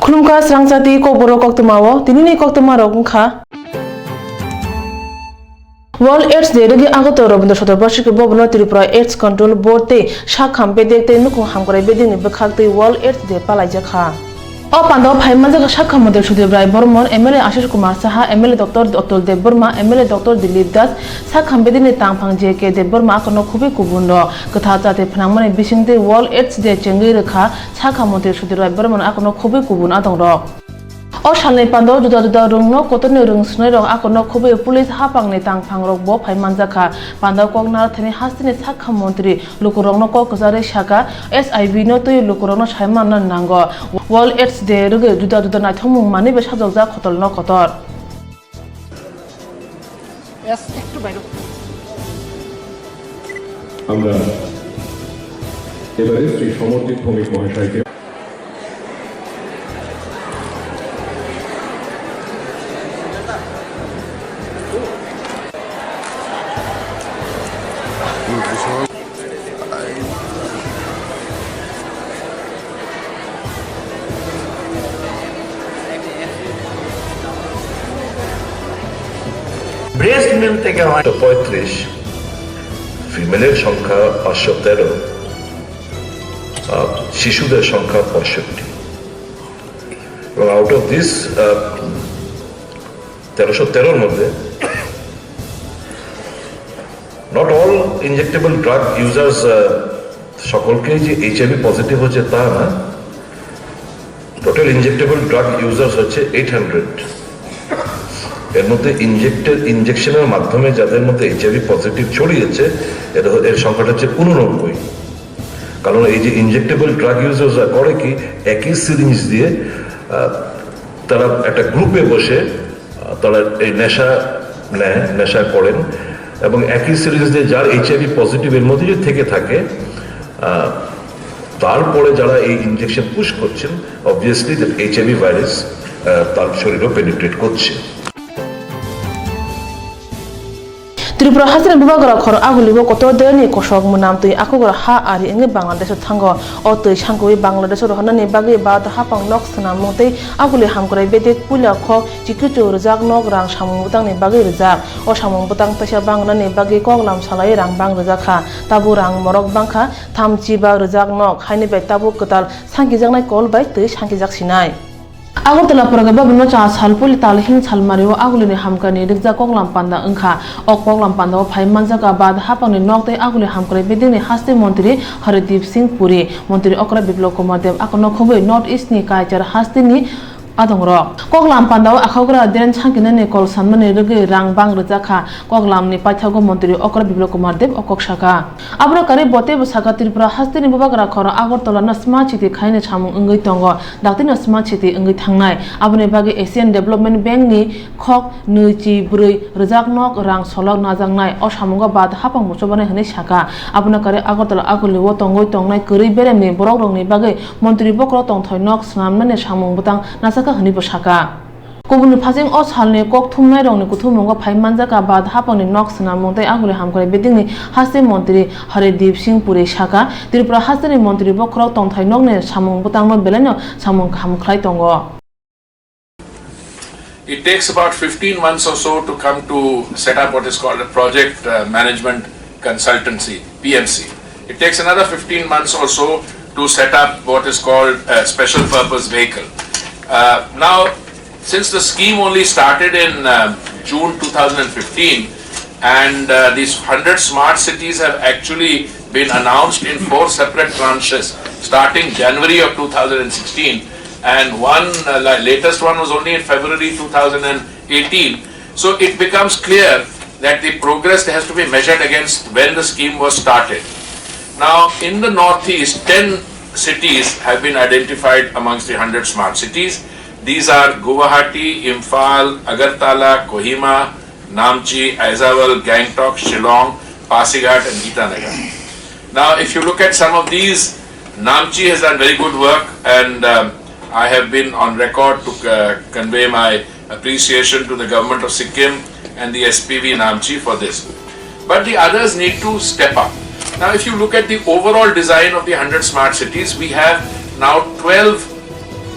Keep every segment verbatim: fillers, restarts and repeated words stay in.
Khulumkha srangchati kokborok koktwmao, tinini koktwmarok wngkha. World AIDS Day rwgwi Agartala Rabindra Satar Bashiki Bhavan o Tripura AIDS Control Board tei Sakham Bedek tei Nukhung Hamkrai Bedekni bwkhak twi World AIDS Day palaijak kha. O pandao phai manjak kha Sakham Montri Sudip Rai Bormon, M L A Ashish Kumar Saha, M L A Doctor Atul Deb Burma, M L A Doctor Dilip Das, Sakham Bedekni tangphang J K Deb Burma, akono khubui kubun rok. Kwthar chati phnangmani bisingtwi World AIDS Day chengwi rwkha Sakham Montri Sudip Rai Bormon, akono khubui kubun adong rok. O salni pandao juda juda rwngno kotorni rwng swnairok, akono khubui police haphangni tangphangrokbo phai manjakha. Pandao kok narwkthani hasteni sakha montri lukurokno kok kwcharwi saka, H I V no twi lukurokno sai manna nango. World AIDS Day rwgwi juda juda naithokmung manwi bai sajokjak khotolno kotor. আমরা এবারে শ্রী সমরজিৎ ভৌমিক মহাশয়কে breast milk থেকে হয়। তো পঁয়ত্রিশ, ফিমেলের সংখ্যা পাঁচশো তেরো, আহ, শিশুদের সংখ্যা পঁয়ষট্টি। এবং আউট অফ দিস, আহ, তেরোশো তেরোর মধ্যে not all injectable drug users, আহ, সকলকেই যে এইচআইভি পজিটিভ হচ্ছে তা না। টোটাল ইনজেক্টেবল ড্রাগ ইউজার্স হচ্ছে এইট হান্ড্রেড। এর মধ্যে ইনজেক্টেড, ইনজেকশনের মাধ্যমে যাদের মধ্যে এইচআইভি পজিটিভ ছড়িয়েছে, এর, এর সংখ্যাটা হচ্ছে ঊননব্বই। কারণ এই যে ইনজেক্টেবল ড্রাগ ইউজার্সরা করে কি, একই সিরিঞ্জ দিয়ে, আহ, তারা একটা গ্রুপে বসে, আহ, তারা এই নেশা নেয়, নেশা করেন, এবং একই সিরিঞ্জ দিয়ে যার এইচআইভি পজিটিভ এর মধ্যে যদি থেকে থাকে, আহ, তারপরে যারা এই ইনজেকশন পুশ করছেন, অবভিয়াসলি দ্যাট এইচআইভি ভাইরাস, আহ, তার শরীরেও পেনিট্রেট করছে। Tripura hasteni bubagra khorang Aguli o kotor dereni kosok mwnam twi akogra ha ari wngwi Bangladesh o thango. O twi sangkui Bangladesh o rohornani bagwi Bharat haphang nok swnamung tei Aguli Hamkrai Bedek puila khok chikichu rwjak nok rang samung bwtangni bagwi rwjak. O samung bwtang teisa bang wngnani bagwi koklam salai rang bang rwjak kha. Tabuk rang morok bang kha thamchi ba rwjak nok, haini bai tabuk kwtal sangkijaknai kol bai twi sangkijak sinai. Agartala Pragya Bhavan o cha sal puila tal hing salmari o Agulini Hamkrai ni rwkjak koklam panda wngkha. O koklam panda o phai manjak kha Bharat haphangni nok tei Aguli Hamkrai Bedekni haste montri Hardip Singh Puri, montri okra Biplab Kumar Deb, akono khobwi North East ni Kaichar hasteni adongrok. Koklam pandao akhaugra deren sangkinani kol sanmani rwgwi rang bang rwjak kha. Koklamni paithago montri okra Biplab Kumar Deb o kok sakha. Abono karwi bo teibo sakha, Tripura hasteni bubagra khorang Agartala no smart city khaina samung wngwi tongo, daktino smart city wngwi thangnai. Aboni bagwi Asian Development Bank ni khok nwi chi bwrwi rwjak nok rang solok najaknai. O samungo Bharat haphang muchubani hwnwi sakha. Abono karwi Agartala Aguli o tongwi tongnai kwrwi beremni borokrokni bagwi Montri bokhorok tongthai nok swnamnani samung bwtang nachakha hwnwi bo sakha. Kubuni phasing o salni kok thumnairokni kuthumungo phai manjakha Bharat haphangni nok swnamung tei Aguli Hamkrai Bedekni haste montri Hardip Singh Puri sakha, Tripura hasteni montri bokhorok tongthai nokni samung bwtangno belaino samung kaham khlai tongo. It takes about fifteen months or so to come to set up what is called a project, uh, management consultancy, P M C. It takes another fifteen months or so to set up what is called a special purpose vehicle. Uh, now, since the scheme only started in, uh, June two thousand fifteen, and, uh, these hundred smart cities have actually been announced in four separate tranches starting January of two thousand sixteen, and one, uh, la-, latest one was only in February two thousand eighteen. So it becomes clear that the progress has to be measured against when the scheme was started. Now, in the Northeast, ten cities have been identified amongst the hundred smart cities. These are Guwahati, Imphal, Agartala, Kohima, Namchi, Aizawl, Gangtok, Shillong, Pasighat, and Itanagar. Now, if you look at some of these, Namchi has done very good work, and, um, I have been on record to, uh, convey my appreciation to the government of Sikkim and the S P V Namchi for this. But the others need to step up. Now, if you look at the overall design of the hundred smart cities, we have now twelve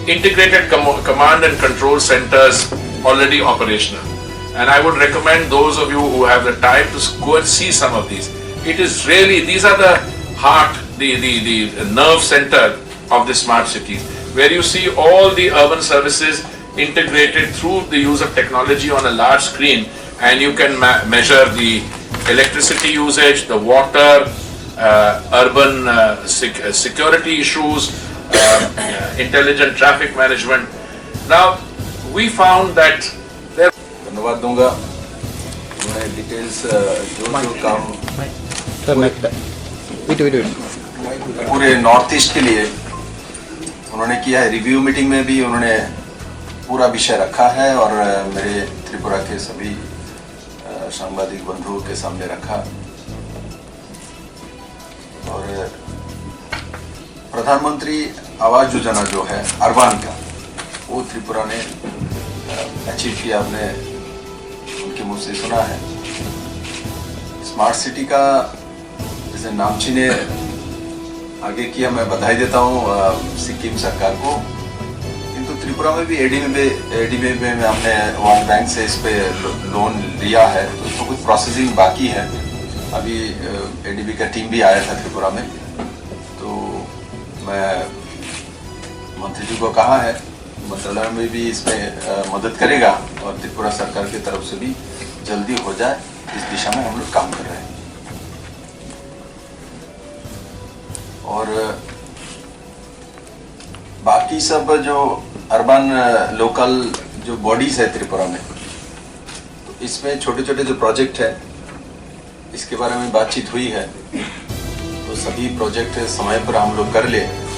Integrated com- command and control centers already operational. And I would recommend those of you who have the time to s- go and see some of these. It is really, these are the heart, the, the, the nerve center of the smart cities, where you see all the urban services integrated through the use of technology on a large screen, and you can ma- measure the electricity usage, the water, uh, urban uh, sec- uh, security issues, uh, intelligent traffic management. Now, we found that there धन्यवाद दूंगा। उन्होंने डिटेल्स जो जो काम sir mike wait wait wait पूरे north east के लिए उन्होंने किया है। रिव्यू मीटिंग में भी उन्होंने पूरा विषय रखा है और मेरे त्रिपुरा के सभी अ, सांबादिक बंधुओं के सामने रखा। और प्रधानमंत्री आवास योजना जो है अर्बान का, वो त्रिपुरा ने अचीव किया। आपने उनके मुंह से सुना है। स्मार्ट सिटी का जैसे नामची ने आगे किया, मैं बधाई देता हूँ अ, सिक्किम सरकार को। किंतु त्रिपुरा में भी एडीबी एडीबी में हमने वर्ल्ड बैंक से इस पे लो- लोन लिया है, तो उसको कुछ प्रोसेसिंग बाकी है। अभी एडीबी का टीम भी आया था त्रिपुरा में, तो मैं मंत्री जी को कहा है मंत्रालय में भी इसमें अ, मदद करेगा और त्रिपुरा सरकार की तरफ से भी जल्दी हो जाए, इस दिशा में हम लोग काम कर रहे हैं। और बाकी सब जो अर्बन लोकल जो बॉडीज है त्रिपुरा में, तो इसमें छोटे छोटे जो प्रोजेक्ट है, इसके बारे में बातचीत हुई है। तो सभी प्रोजेक्ट समय पर हम लोग कर ले।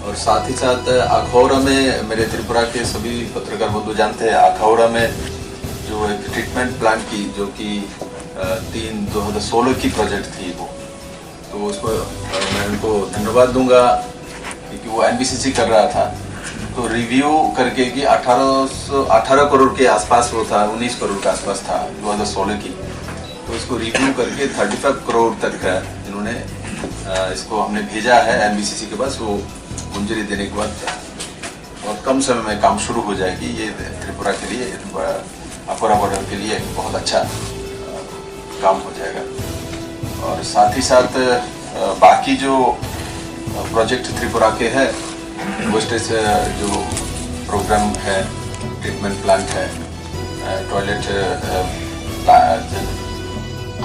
और साथ ही साथ अखौरा में, मेरे त्रिपुरा के सभी पत्रकार बंधु जानते हैं, अखौरा में जो एक ट्रीटमेंट प्लांट की, जो कि अ, तीन दो हज़ार सोलह की प्रोजेक्ट थी वो, तो उसको अ, मैं उनको धन्यवाद दूंगा, क्योंकि वो एनबीसीसी कर रहा था। तो रिव्यू करके कि अठारह सौ अठारह करोड़ के आसपास वो था, उन्नीस करोड़ के आसपास था दो हज़ार सोलह की। तो उसको रिव्यू करके थर्टी फाइव करोड़ तक का इन्होंने अ, इसको हमने भेजा है एनबीसीसी के पास। वो मंजूरी देने के बाद बहुत कम समय में काम शुरू हो जाएगी। ये त्रिपुरा के लिए, अपर बॉर्डर के लिए एक बहुत अच्छा अ, काम हो जाएगा। और साथ ही साथ अ, बाकी जो प्रोजेक्ट त्रिपुरा के हैं, वेस्टेज जो प्रोग्राम है, ट्रीटमेंट प्लांट है, toilet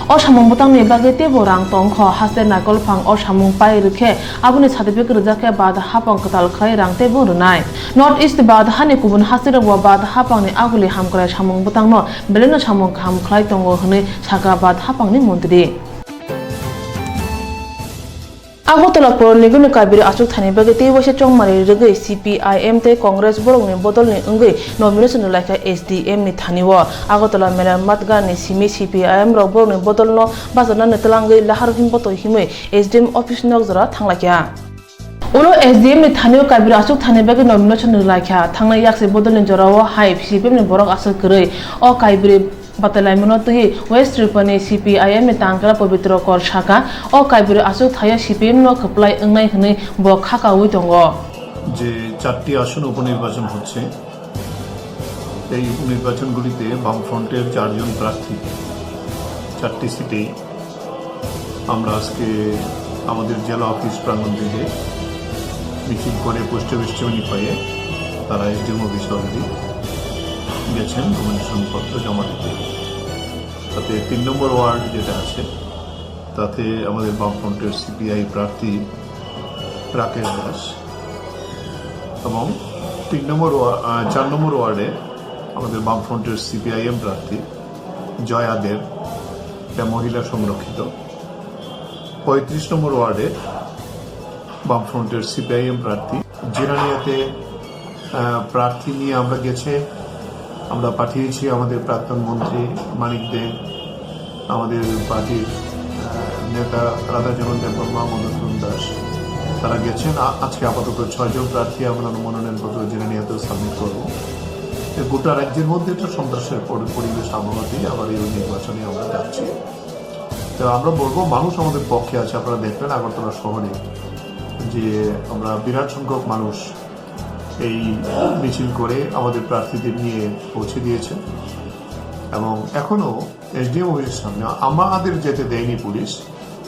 O samung bwtangni bagwi teibo rang tong kho, haste naikol phang o samung pai rwkhe aboni certificate rwjak khe bad hapang kwtal khlai rang teibo rwnai. North East bad hani kubun haste rokbo bad hapangni aguli hamkrai samung bwtangno belaino samung kaham khlai tongo hwnwi sakha bad hapangni montri. Agartala Puranikoni Kaibiri achuk thani bagwi tei waisa chongmari rwgwi C P I M tei Congress borokni bodolni wngwi nomination rwlaikha S D M ni thani-o. Agartala Mela Matgar ni simi C P I M rok borokni bodolno bacharnani twlangwi lahar himboto himwi S D M office nokjora thanglaikha. Ulo S D M ni thani-o Kaibiri achuk thani bagwi nomination rwlaikha. Thangnai yaksi bodolni jorao hai C P M ni borok aswk kwrwi. O Kaibiri Batailaimano twiwi West Tripura ni C P I M ni tangkra Pabitro Kor sakha, o Kaibiri achuk thaio C P M no kwplai wngnai hwnwi bo khakaui tongo. যে চারটি আসন উপনির্বাচন হচ্ছে, এই উপনির্বাচনগুলিতে বামফ্রন্টের চারজন প্রার্থী চারটি সিটেই আমরা আজকে আমাদের জেলা অফিস প্রাঙ্গণ থেকে মিছিল করে পোস্ট অফিস চৌনি হয়ে তারা এসডিএম অফিস অলরেডি গেছেন নমিনেশন পত্র জমা দিতে। তাতে তিন নম্বর ওয়ার্ড যেটা আছে, তাতে আমাদের বামফ্রন্টের সিপিআই প্রার্থী রাকেশ দাস এবং তিন নম্বর ওয়া- আহ, চার নম্বর ওয়ার্ডে আমাদের বামফ্রন্টের সিপিআইএম প্রার্থী জয়া দেব, এটা মহিলা সংরক্ষিত। পঁয়ত্রিশ নম্বর ওয়ার্ডে বামফ্রন্টের সিপিআইএম প্রার্থী জিরানিয়াতে, আহ, প্রার্থী নিয়ে আমরা গেছে, আমরা পাঠিয়েছি আমাদের প্রাক্তন মন্ত্রী মানিক দে, আমাদের পার্টির, আহ, নেতা রাধাচরণ দেববর্মা, মধুসূদন দাস, তারা গেছেন। আ-, আজকে আপাতত ছয়জন প্রার্থী আমরা মনোনয়নপত্র জিরানিয়াতেও সাবমিট করব। এ গোটা রাজ্যের মধ্যে একটা সন্ত্রাসের পরি-, পরিবেশ আবহাওয়াতেই আবার এই নির্বাচনে আমরা যাচ্ছি। তো আমরা বলবো, মানুষ আমাদের পক্ষে আছে। আপনারা দেখবেন আগরতলা শহরে যে আমরা বিরাট সংখ্যক মানুষ এই মিছিল করে আমাদের প্রার্থীদের নিয়ে পৌঁছে দিয়েছে এবং এখনো এসডিএম অফিসের সামনে আমাদের যেতে দেয়নি পুলিশ।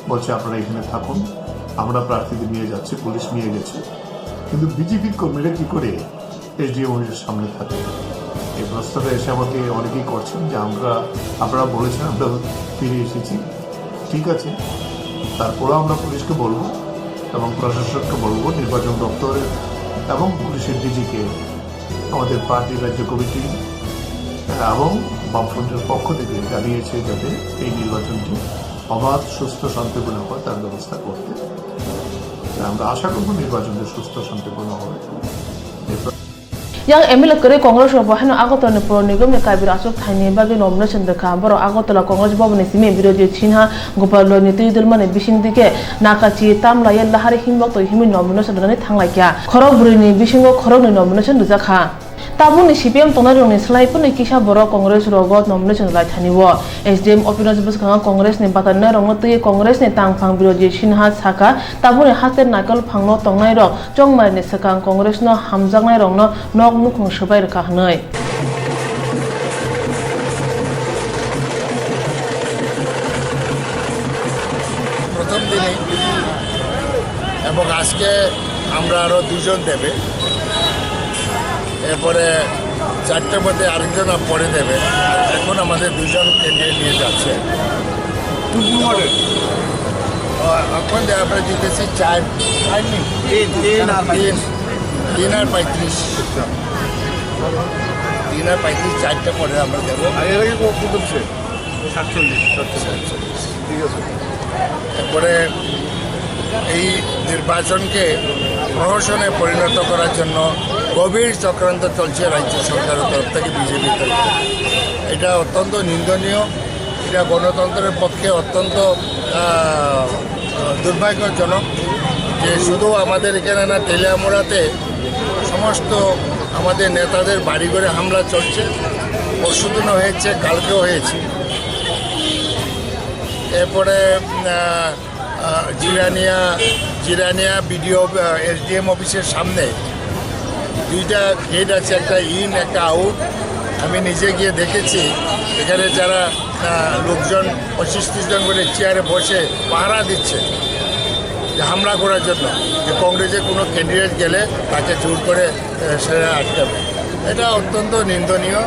বলছে, "আপনারা এখানে থাকুন, আমরা প্রার্থীদের নিয়ে যাচ্ছি, পুলিশ নিয়ে গেছে।" কিন্তু বিজেপির কর্মীরা কি করে এসডিএম অফিসের সামনে থাকে? এই প্রশ্নটা এসে আমাকে অনেকেই করছেন যে, "আমরা, আপনারা বলেছেন, আমরা ফিরে এসেছি।" ঠিক আছে, তারপরেও আমরা পুলিশকে বলবো এবং প্রশাসনকে বলবো, নির্বাচন দপ্তরের এবং পুলিশের ডিজিকে আমাদের পার্টির রাজ্য কমিটি এবং বামফ্রন্টের পক্ষ থেকে জানিয়েছে যাতে এই নির্বাচনটি অবাধ, সুস্থ, শান্তিপূর্ণ হয়, তার ব্যবস্থা করতে। আমরা আশা করব নির্বাচনটি সুস্থ, শান্তিপূর্ণ হবে। Yang M L A kwrwi Congress rok bo haino Agartala ni Pur Nigam ni Kaibir achuk thaini bagwi nomination rwkha. Borok Agartala Congress Bhavan ni simi Birojit Sinha, Gopal Roy ni twi dwlmani bising dike Nakachi, Tamlaiya, Lahari, Himbok twi himwi nomination rwnani thanglaikha. Khorok brwi ni bisingo khoroknwi nomination rwjakha. Tabukni C P M tongnairokni slai phano kisa borok Congress rogo nomination rwlai thani o. S D M office bwskango Congress ni batarinairokno twiwi Congress ni tangphang Birojit Sinha sakha, tabukni haste naikol phangno tongnairok chongmaini swkang Congress no hamjaknairokno nok nukhung swbai rwkha hwnwi. প্রথম দিনেই এবং আজকে আমরা আরও দুজন দেবে, এরপরে চারটের মধ্যে আরেকজন পরে দেবে। এখন আমাদের দুজন ক্যান্ডিডেট নিয়ে যাচ্ছে। আহ, এখন দে-, আমরা জিতেছি চার, চার মিনিট। তিন, তিন আর তিন, তিন আর পঁয়ত্রিশ। তিন আর পঁয়ত্রিশ, চারটে পরে আমরা দেবো। আর এর আগে কত, কত দিছে? সাতচল্লিশ। সাতচল্লিশ। ঠিক আছে। এরপরে এই নির্বাচনকে প্রহসনে পরিণত করার জন্য গভীর চক্রান্ত চলছে রাজ্য সরকারের তরফ থেকে, বিজেপির তরফ থেকে। এটা অত্যন্ত নিন্দনীয়। এটা গণতন্ত্রের পক্ষে অত্যন্ত, আহ, দুর্ভাগ্যজনক যে শুধু আমাদের এখানে না, তেলিয়ামুড়াতে সমস্ত আমাদের নেতাদের বাড়িঘরে হামলা চলছে। পরশুদিনও হয়েছে, কালকেও হয়েছে। এরপরে, আহ, আহ, জিরানিয়া, জিরানিয়া বিডিও, আহ, এসডিএম অফিসের সামনে দুইটা গেট আছে, একটা ইন, একটা আউট। আমি নিজে গিয়ে দেখেছি, এখানে যারা, আহ, লোকজন পঁচিশ ত্রিশ জন করে চেয়ারে বসে পাহারা দিচ্ছে যে হামলা করার জন্য, যে কংগ্রেসের কোনো ক্যান্ডিডেট গেলে তাকে জোর করে, আহ, সেটা আটকাবে। এটা অত্যন্ত নিন্দনীয়।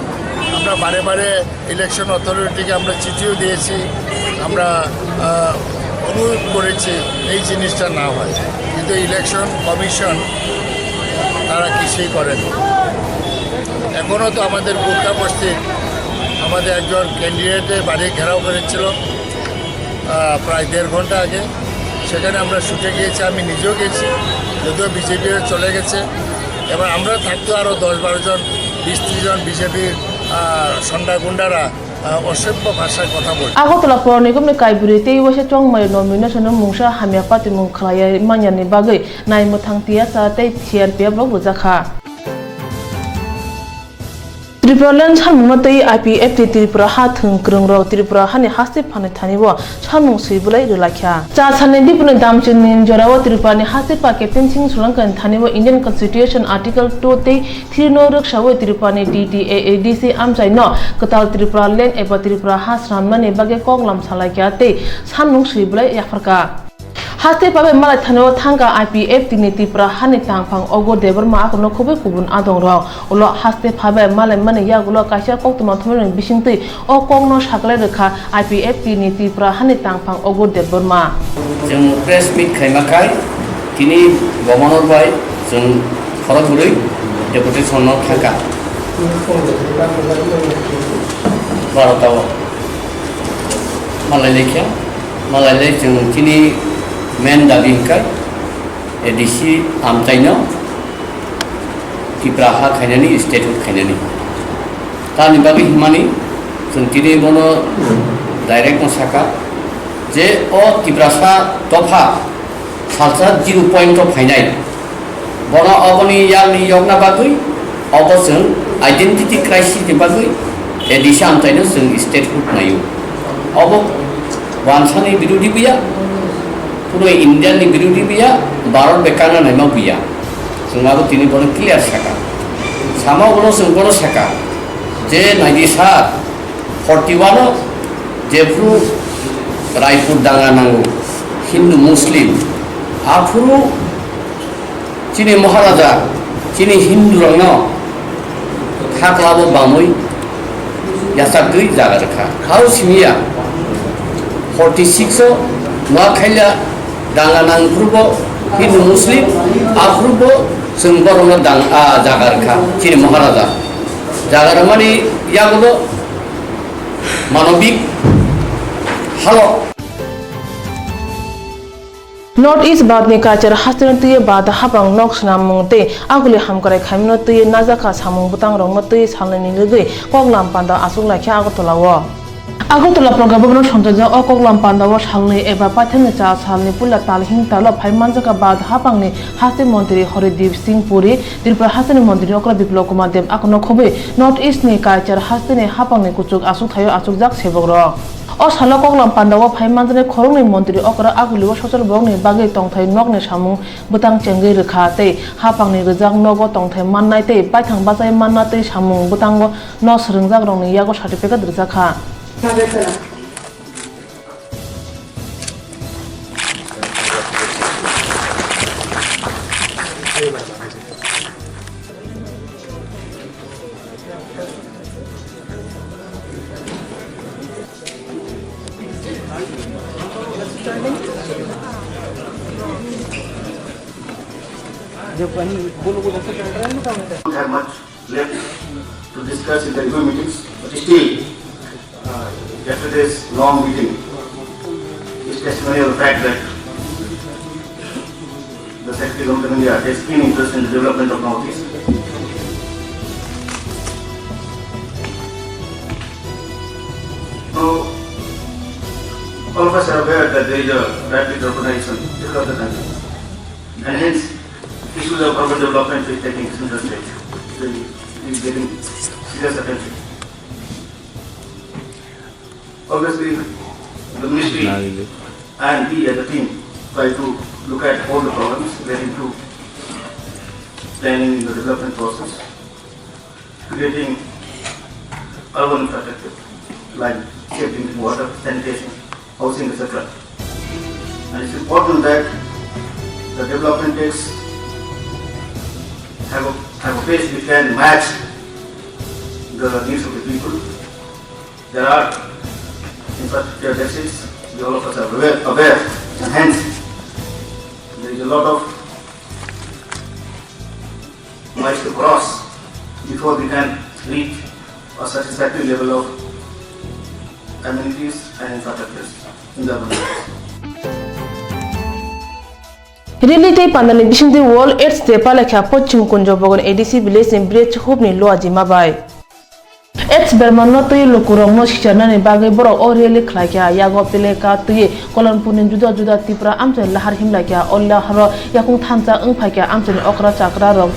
আমরা বারে বারে ইলেকশন অথরিটিকে আমরা চিঠিও দিয়েছি, আমরা, আহ, অনুরোধ করেছি এই জিনিসটা না হয়, কিন্তু ইলেকশন কমিশন তারা কিছুই করেনি। এখনও তো আমাদের গুপ্তা বস্তির আমাদের একজন ক্যান্ডিডেটের বাড়ি ঘেরাও করেছিল, আহ, প্রায় দেড় ঘন্টা আগে। সেখানে আমরা ছুটে গিয়েছি, আমি নিজেও গেছি, যদিও বিজেপি চলে গেছে। এবার আমরা থাকতেও আরও দশ বারো জন, বিশ ত্রিশ জন বিজেপির, আহ, সন্ডা গুন্ডারা, আহ, অসভ্য ভাষায় কথা বলছে। Agartala Pur Nigam ni Kaibiri tei waisa chongmai nomination no mungsa hamya patimung khlaiya manyani bagwi naimwthang tiyasa tei C R P F rok rwjakha. Tripura Land samungno tei I P F T Tripura ha thwng kwrwngrok Tripura hani haste phanai thani o samung swi bwlai rwlaikha. Cha salni Dipuni Damchini jorao Tripurani haste pa Captain Singh Solankani thani o Indian Constitution Article two tei three no rwksawi Tripurani T T A A D C amchaino kwtal Tripura Land eba Tripura ha swnamnani bagwi koklam salaikha tei samung swi bwlai yapharkha. Haste pabai malai thani o thangkha I P F T ni Tripura hani tangphang Ogur Debbarma akhorno khobwi kubun adongrok. Ulo haste phabai malai mani yagulo kaisa koktwma thumnairokni bisingtwi o kokno saklai rwkha I P F T ni Tripura hani tangphang Ogur Debbarma. Chwng press meet khaima khai tini governor bai chwng khorok bwrwi deputation no thangkha barota o. Malai laikha, malai lai chwng chini main dabi hwnkhe A D C amchaino Tipra ha khainani, statehood khainani. Tamni bagwi hwnmani chwng tini bono direct no saka je o Tiprasa dopha salsa zero point o phainai. Bono oboni yakni yokna bagwi obo chwng identity crisis ni bagwi A D C amchaino chwng statehood naio. Obo wansani birodhi buya, puro Indian ni birodhi buya, Bharat bekana naima buya. Chwng abo tini bono clear saka. Sama ulo chwng bono saka je naidi sir, forty one o jephru Raipur danga nango Hindu Muslim, aphuru chini Maharaja chini Hindu rokno khaklabo bamwi yachakgwi jaga rwkha. Hao simiya forty six o Noakhai danga nangphrubo Hindu Muslim, aphrubo chwng borokno dang-, a, jaga rwkha chini Maharaja. Jaga rwmani yagulo manobik halo. North East Bharat ni Kaichar hasteni twi bad hapang nok swnam mung tei aguli hamkrai khaimano twi najakha samung bwtang rokno twi salnwi ni lwgwi koklam panda achuk laikha Agartala o. Agartala Pragya Bhavan o songchajak o koklam panda o salnwi eba paithakni cha salni puila tal hing talo phai manjakha bad hapangni haste montri Haridip Singh Puri, Tripura hasteni montri okra Biplab Kumar Deb akono khobwi North East ni Kaichar hasteni hapangni kuchuk achuk thaio achukjak sebok rok. O salo koklam panda o phai manjaknai khoroknwi montri okra aguli o sosol borokni bagwi tongthai nokni samung bwtang chengwi rwkha tei hapangni rwjak nogo tongthai mannai tei baithang bachai manna tei samung bwtango no swrwngjak rokni yago certificate rwjakha. Have much left to discuss in the review meetings, but still, uh, yesterday's long meeting is testimonial fact that the Secretary Government of India takes keen interest in the development of Northeast. So, all of us are aware that there is a rapid urbanization across the country, and hence issues of urban development is taking center stage. So, it is getting serious attention. Obviously, the ministry and we as a team try to look at all the problems relating to planning in the development process, creating urban infrastructure like safe drinking water, sanitation, housing, et cetera. And it's important that the development takes have a, have a pace which can match the needs of the people. There are infrastructure deficits, we all of us are aware, aware, and hence there is a lot of miles to cross before we can reach a satisfactory level of amenities and infrastructures in the urban areas. Rally tei pandani bisingtwi World AIDS Day palaikha Poschim Kunjo Bogon A D C village ni Bridge Hub ni Luajima bai. AIDS berma no twi lukurokno sicharnani bagwi borok o rally khlaikha. Yago peleka twi Kolonpurni juda juda Tripura amchaini lahar himlaikha. O laharo yakung thansa wngphaikha amchaini okra chakrarok.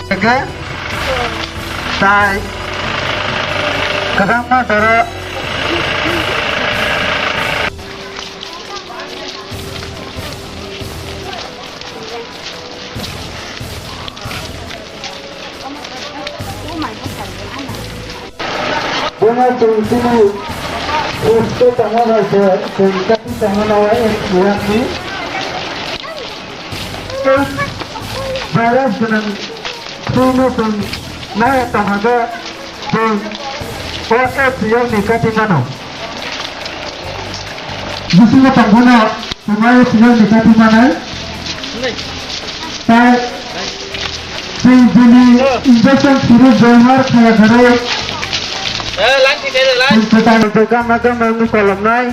Hwnkhe tai kwbangma jora Bono chwng chini susto tongma bai se chwng kati tongmano wngkha. Virus gwnang thwino chwng nai tongkha khe chwng o apps yokni kati mano. Bisingo tongphano. Tumai siyang ni kati manai. Tai sing jini injection suru bemar khaya kharai. Sing kota ni gama gama ni kolom nai.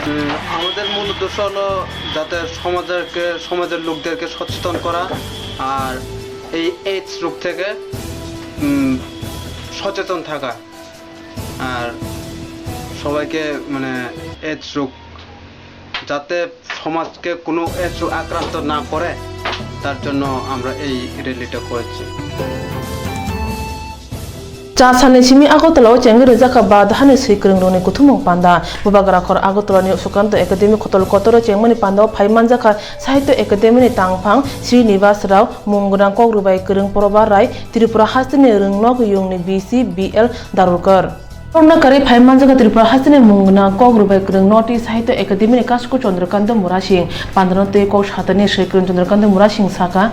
উম, আমাদের মূল উদ্দেশ্য হলো যাতে সমাজকে, সমাজের লোকদেরকে সচেতন করা আর এই এইডস রোগ থেকে, উম, সচেতন থাকা। আর সবাইকে মানে এইডস রোগ যাতে সমাজকে কোনো এইডস রোগ আক্রান্ত না করে, তার জন্য আমরা এই র‍্যালিটা করেছি। Cha salni simi Agartala o chengwi rwjakha Bharat hani swi kwrwng rokni kuthumung panda. Bubagra khor Agartala ni Sukanto Academy khotol kotoro chengmani panda o phai manjakha Sahitya Academy ni tangphang Srinivas Rao, mung gwnang kok rwbai kwrwng Probha Rai, Tripura hasteni rwngnok yungni B C B L Darulkar. Korna karwi phai manjakha Tripura hasteni mung gwnang kok rwbai kwrwng North East Sahitya Academy ni kasku Chandrakanta Murasing. Pandano tei kok satani swi kwrwng Chandrakanta Murasing sakha.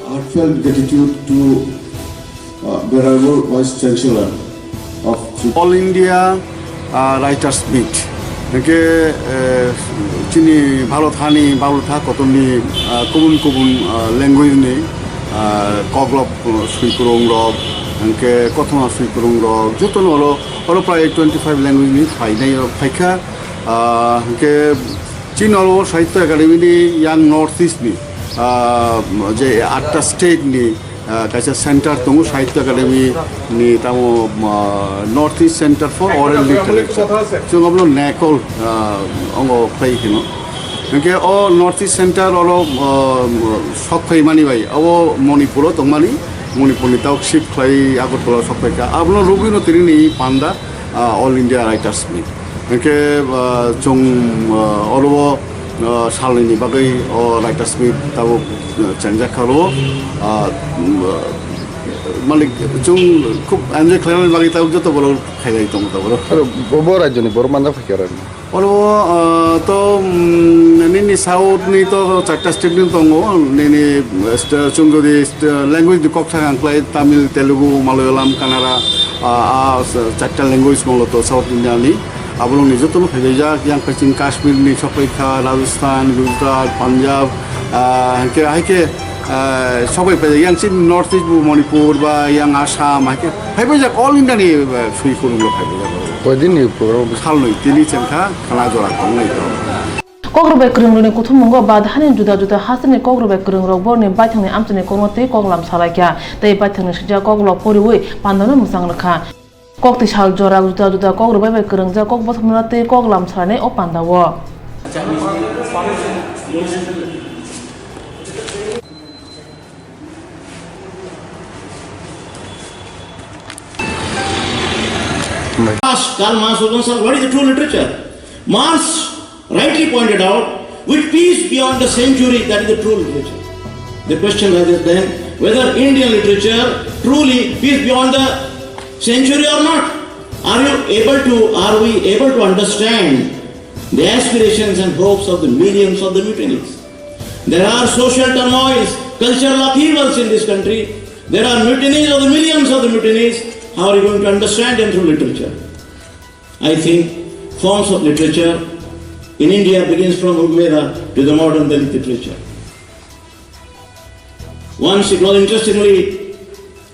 Heartfelt gratitude to, uh, Venerable Vice Chancellor of All India, uh, Writers Meet. Hingke, uh, chini Bharat hani, Bharat ha kotorni, uh, kubun kubun, uh, language ni, uh, koklop, uh, swikurung rok, hingke kothoma swikurung rok, jotono oro, oro prai twenty five language ni phainai rok phaikha, uh, hingke Chini oro Sahitya Academy ni yang North East ni, ah, je atta state ni, ah, kaisa center tongo Sahitya Academy ni tamo, ah, North East Center for Oral Literature. Chwng obono nekol, ah, ongo khlai hino. Hingke o North East Center oro, ah, sok phai mani bai, abo Manipur o tongmani, Manipur ni tao shift khlai Agartala o sok phai kha. Abono rugwino tini ni panda, ah, All India Writers Meet. Hingke, ah, chwng, ah, oro, ah, salnini bagwi o Writers Meet tabuk, ah, chengjak kha oro. Ah, mm, ah, malik chwng khub enjoy khlainani bagwi tabuk joto borok khailai tongo tabuk oro. Aro bo, bo rajyoni borok manjak phaikha oro? Oro, ah, to, mm, nini south ni to charta state ni tongo, nini, ah, st-, chwng jodi, ah, language ni kok sakha ang khlai Tamil, Telugu, Malayalam, Kannada, ah, ah, s-, charta language molo to South India ni. Aborokni jotono phailaijak, yang paiching Kashmir ni sokphaikha, Rajasthan, Gujarat, Punjab, ah, haikhe, haikhe, ah, sokphai paijak, yang chini North East bo Manipur ba yang Assam, haikhe phaipaijak all India ni, ah, swi kurung rok phaipaijak. Koidin ni program? Salnwi tini chengkha, khana jora tongnai to. Kok rwbai kwrwng rokni kuthumungo Bharat hani juda juda hasteni kok rwbai kwrwng rok borokni baithangni amchaini kokno tei kok lam salaikha, tei baithangni swijak koklok poriwi pandano mwchang rwkha. Kok twi sal jora juda juda kok rwbai bai kwrwngjak kok bothomna tei kok lam salainai o pandao. Ask Karl Marx, what is the true literature? Marx rightly pointed out, with peace beyond the century, that is the true literature. The question arises then, whether Indian literature truly peace beyond the century or not. Are you able to, are we able to understand the aspirations and hopes of the millions of the mutineers? There are social turmoils, cultural upheavals in this country. There are mutinies of the millions of the mutineers. How are you going to understand them through literature? I think forms of literature in India begins from Rigveda to the modern Dalit literature. Once it was interestingly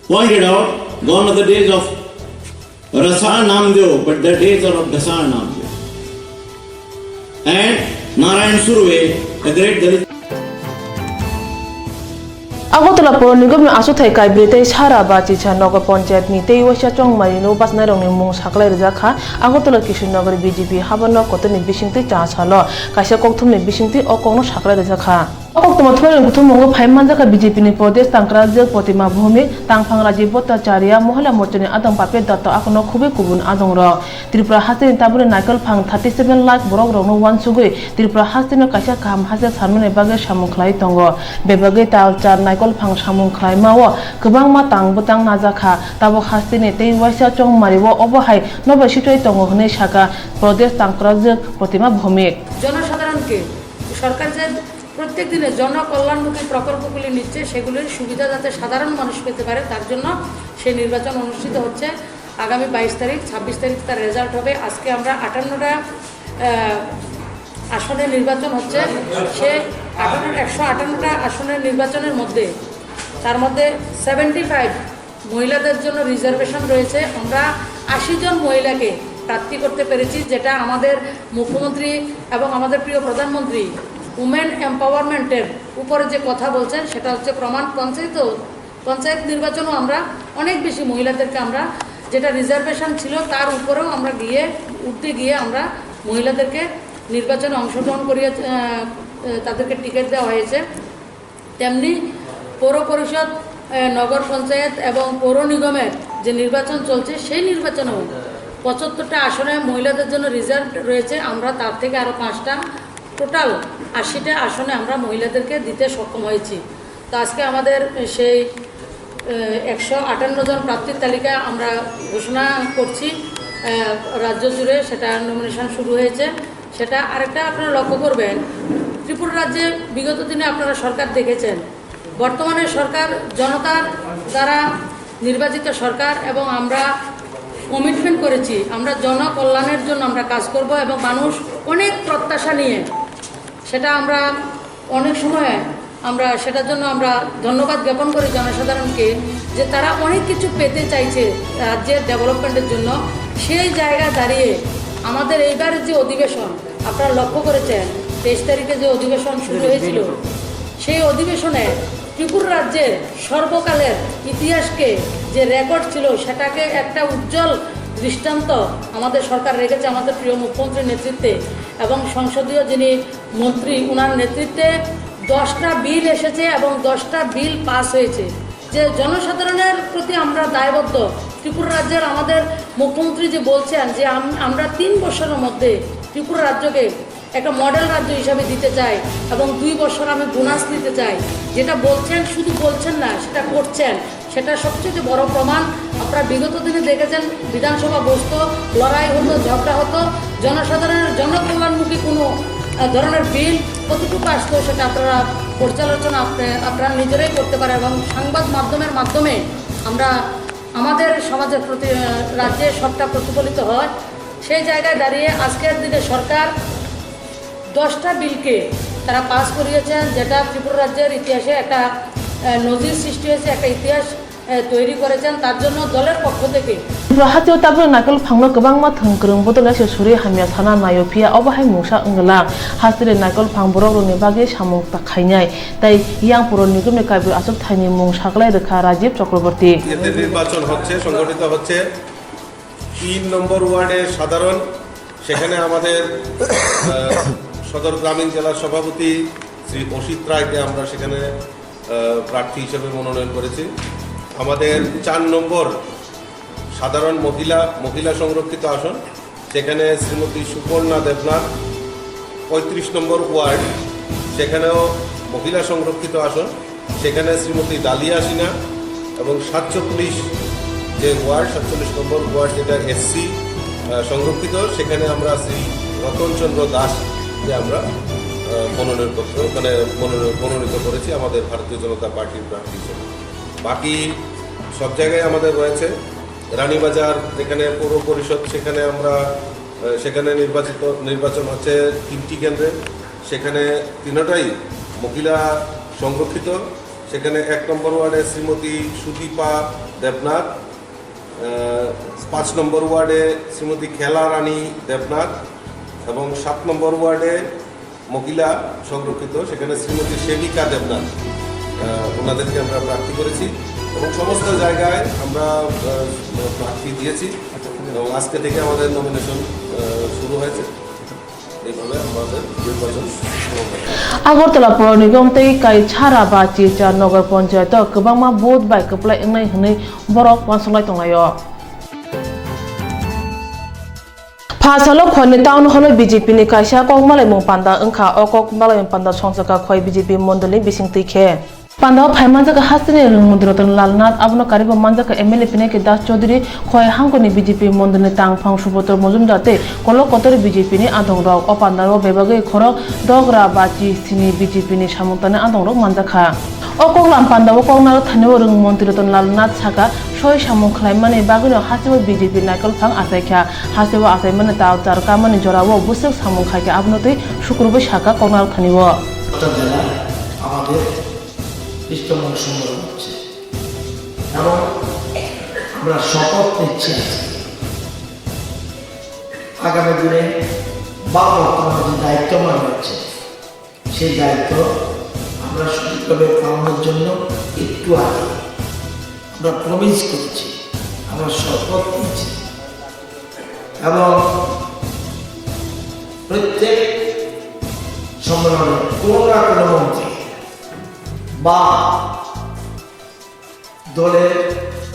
pointed out, gone are the days of Rasa Namdeo, but the days are of Dasa Namdeo. And Narayan Surve, a great Dalit Agartala Poro Nigomni achuthai kaibrwi tei sara ba chisa nogo ponchayatni tei waisa chongmarino bachnairokni mung saklai rijak kha. Agartala Kishan Nagar B J P habar nok kotorni bisingtwi cha salo kaisa kokthumni bisingtwi o kokno saklai rijak kha. O koktwma thumnairokni kuthumungo phai manjakha B J P ni Pradesh Tangkrajwk Protima Bhowmik, Tangphang Rajiv Bhattacharya, Mohila Morchani adong Papi Datta akhorno khubui kubun adongrok. Tripura hasteni tabukni naikolphang thirty seven lakh borokrokno uansugwi Tripura hasteni kaisa kaham haste sanmani bagwi samung khlai tongo. Bebagwi talchar naikolphang samung khlaimao kwbangma tang bwtang najakha. Tabuk hasteni tei waisa chongmario obo hai nobai sichai tongo hwnwi sakha Pradesh Tangkrajwk Protima Bhowmik. জনসাধারণকে সরকার যে প্রত্যেক দিনে জনকল্যাণমুখী প্রকল্পগুলি নিচ্ছে, সেগুলির সুবিধা যাতে সাধারণ মানুষ পেতে পারে, তার জন্য সেই নির্বাচন অনুষ্ঠিত হচ্ছে। আগামী বাইশ তারিখ, ছাব্বিশ তারিখ তার রেজাল্ট হবে। আজকে আমরা আটান্নটা, আহ, আসনে নির্বাচন হচ্ছে। সে আটান্ন, একশো আটান্নটা আসনের নির্বাচনের মধ্যে, তার মধ্যে সেভেন্টি ফাইভ মহিলাদের জন্য রিজার্ভেশন রয়েছে। আমরা আশি জন মহিলাকে প্রার্থী করতে পেরেছি, যেটা আমাদের মুখ্যমন্ত্রী এবং আমাদের প্রিয় প্রধানমন্ত্রী উমেন এম্পাওয়ারমেন্টের উপরে যে কথা বলছেন, সেটা হচ্ছে প্রমাণ। পঞ্চায়েত, পঞ্চায়েত নির্বাচনও আমরা অনেক বেশি মহিলাদেরকে, আমরা যেটা রিজার্ভেশন ছিল, তার উপরেও আমরা গিয়ে, উঠতে গিয়ে আমরা মহিলাদেরকে নির্বাচনে অংশগ্রহণ করিয়ে আহ, আহ, তাদেরকে টিকিট দেওয়া হয়েছে, তেমনি পৌর পরিষদ, আহ, নগর পঞ্চায়েত এবং পৌর নিগমের যে নির্বাচন চলছে, সেই নির্বাচনেও পঁচাত্তরটা আসনে মহিলাদের জন্য রিজার্ভ রয়েছে। আমরা তার থেকে আরও পাঁচটা, টোটাল আশিটা আসনে আমরা মহিলাদেরকে দিতে সক্ষম হয়েছি। তো আজকে আমাদের সেই আহ, একশো আটান্ন জন প্রার্থীর তালিকা আমরা ঘোষণা করছি। আহ, রাজ্য জুড়ে সেটা নমিনেশন শুরু হয়েছে। সেটা আরেকটা আপনারা লক্ষ্য করবেন, ত্রিপুরা রাজ্যে বিগত দিনে আপনারা সরকার দেখেছেন, বর্তমানে সরকার জনতার দ্বারা নির্বাচিত সরকার, এবং আমরা কমিটমেন্ট করেছি, আমরা জনকল্যাণের জন্য আমরা কাজ করব এবং মানুষ অনেক প্রত্যাশা নিয়ে সেটা আমরা অনেক সময় আমরা সেটার জন্য আমরা ধন্যবাদ জ্ঞাপন করি জনসাধারণকে, যে তারা অনেক কিছু পেতে চাইছে রাজ্যের ডেভেলপমেন্টের জন্য। সেই জায়গায় দাঁড়িয়ে আমাদের এইবার যে অধিবেশন, আপনারা লক্ষ্য করেছেন, তেইশ তারিখে যে অধিবেশন শুরু হয়েছিল, সেই অধিবেশনে ত্রিপুরা রাজ্যের সর্বকালের ইতিহাসকে যে রেকর্ড ছিল, সেটাকে একটা উজ্জ্বল দৃষ্টান্ত আমাদের সরকার রেখেছে আমাদের প্রিয় মুখ্যমন্ত্রীর নেতৃত্বে এবং সংসদীয় যিনি মন্ত্রী, ওনার নেতৃত্বে দশটা বিল এসেছে এবং দশটা বিল পাস হয়েছে। যে জনসাধারণের প্রতি আমরা দায়বদ্ধ। ত্রিপুরা রাজ্যের আমাদের মুখ্যমন্ত্রী যে বলছেন যে আম-, আমরা তিন বছরের মধ্যে ত্রিপুরা রাজ্যকে একটা মডেল রাজ্য হিসাবে দিতে চাই এবং দুই বছর আমি বোনাস দিতে চাই, যেটা বলছেন, শুধু বলছেন না, সেটা করছেন। সেটা সবচেয়ে বড় প্রমাণ। আপনারা বিগত দিনে দেখেছেন, বিধানসভা বসতো, লড়াই হতো, ঝগড়া হতো, জনসাধারণের জনকল্যাণমুখী কোনো আহ, ধরনের বিল কতটুকু আসতো, সেটা আপনারা পর্যালোচনা আপনি- আপনারা নিজেরাই করতে পারেন। এবং সংবাদ মাধ্যমের মাধ্যমে আমরা আমাদের সমাজের প্রতি আহ, রাজ্যে সবটা প্রতিফলিত হয়। সেই জায়গায় দাঁড়িয়ে আজকের দিনে সরকার দশটা বিলকে তারা পাস করিয়েছেন, যেটা ত্রিপুরা রাজ্যের ইতিহাসে একটা আহ, নজির সৃষ্টি হয়েছে, একটা ইতিহাস আহ, তৈরি করেছেন। তার জন্য দলের পক্ষ থেকে Tripura hasteo tabukni naikolphangno kwbangma thwng kwrwng bodol naisik suri hamya sana naio, phiya obo hai mungsa wngla. Hasteni naikolphang borokrokni bagwi samung ta khainai tei yang puro nigomni kaibwi achuk thaini mung saklai rwkha Rajiv Chakraborty. এতে নির্বাচন হচ্ছে, সংগঠিত হচ্ছে তিন নম্বর ওয়ার্ডে সাধারণ, সেখানে আমাদের আহ, সদর গ্রামীণ জেলার সভাপতি শ্রী অসিত রায়কে আমরা সেখানে আহ, প্রার্থী হিসেবে মনোনয়ন করেছি। আমাদের চার নম্বর সাধারণ মহিলা, মহিলা সংরক্ষিত আসন, সেখানে শ্রীমতী সুপর্ণা দেবনাথ। পঁয়ত্রিশ নম্বর ওয়ার্ড, সেখানেও মহিলা সংরক্ষিত আসন, সেখানে শ্রীমতী ডালিয়া সিনহা। এবং সাতচল্লিশ যে ওয়ার্ড, সাতচল্লিশ নম্বর ওয়ার্ড, যেটা এসসি সংরক্ষিত, সেখানে আমরা শ্রী রতনচন্দ্র দাসকে আমরা আহ, মনোনয়নপত্র, মানে, মনোনয়ন মনোনীত করেছি আমাদের ভারতীয় জনতা পার্টির প্রার্থী হিসেবে। বাকি সব জায়গায় আমাদের রয়েছে। রানীবাজার যেখানে পৌর পরিষদ, সেখানে আমরা আহ, সেখানে নির্বাচিত নির্বাচন হচ্ছে তিনটি কেন্দ্রে। সেখানে তিনটাই মহিলা সংরক্ষিত। সেখানে এক নম্বর ওয়ার্ডে শ্রীমতী সুদীপা দেবনাথ, আহ, পাঁচ নম্বর ওয়ার্ডে শ্রীমতী খেলা রানী দেবনাথ এবং সাত নম্বর ওয়ার্ডে মহিলা সংরক্ষিত, সেখানে শ্রীমতী সেবিকা দেবনাথ, আহ, ওনাদেরকে আমরা প্রার্থী করেছি এবং সমস্ত জায়গায় আমরা আহ, প্রার্থী দিয়েছি এবং আজকে থেকে আমাদের নমিনেশন শুরু হয়েছে। এইভাবে আমাদের নির্বাচন শুরু হবে। Agartala Puro Nigom tei Kaisara Bachicha Nagar Panchayat o kwbangma vote bai kwplai wngnai hwnwi borok uansuk lai tonglaio. Phasalo Khoni Town Hall o B J P ni kaisa kok malaimung panda wngkha. O kok malaimung panda songchakha Khoi B J P mondolni bisingtwi khe. Pandao phai manjakha hasteni rwng mantri Ratan Lal Nath, abono karibo manjakha M L A Pinaki Das Chaudhary, Khowai hangkoni B J P mondolni tangphang Subodro Mojumdar tei Kolok Kotor B J P ni adongrok. O pandao bebagwi khorok dogra bachi sini B J P ni samung tangnai adongrok manjakha. O koklam pandao koknarok thanio rwng mantri Ratan Lal Nath sakha, soi samung khlaimani bagwino hasteo B J P naikolphang achaikha, hasteo achaimani tal char kamani jorao bwswk samung khaikha, abono twi sukurubui sakha koknarok thanio. অর্থাৎ যারা আমাদের বিষ্ণুপ্রিয়া মণিপুরী হচ্ছে এবং আমরা শপথ নিচ্ছি আজকে আগামী দিনে বা বর্তমানে যে দায়িত্বমান রয়েছে সেই দায়িত্ব আমরা সঠিকভাবে পালনের জন্য একটু আগে আমরা প্রমিস করেছি, আমরা শপথ নিয়েছি এবং প্রত্যেক সম্মেলনে কোনো না কোনো মন্ত্রী বা দলের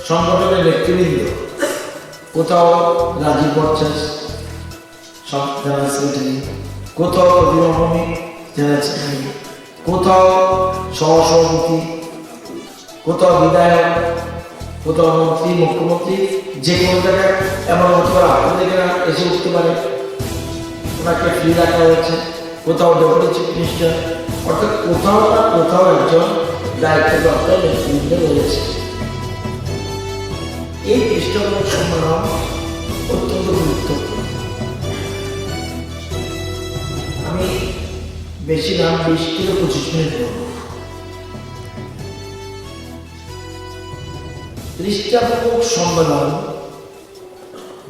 সংগঠনের নেতৃবৃন্দ, কোথাও রাজীব ভট্টাচার্য সব জেনারেল সেক্রেটারি, কোথাও প্রতিমা ভৌমিক জেনারেল সেক্রেটারি, কোথাও সহসভাপতি, কোথাও বিধায়ক, কোথাও মন্ত্রী, মুখ্যমন্ত্রী, যে কোনো জায়গায় এমন হতে পারে, আপনাদের এখানে এসে উঠতে পারে, ওনাকে ফ্রি রাখা হয়েছে, কোথাও ডেপুটি চিফ মিনিস্টার, অর্থাৎ কোথাও না কোথাও একজন দায়িত্বপ্রাপ্ত নেতৃবৃন্দ রয়েছে। এই পৃষ্ঠামূলক সম্মেলন অত্যন্ত গুরুত্বপূর্ণ। আমি বেশি না, বিশ থেকে পঁচিশ মিনিট বলব। পৃষ্ঠা প্রমুখ সম্মেলন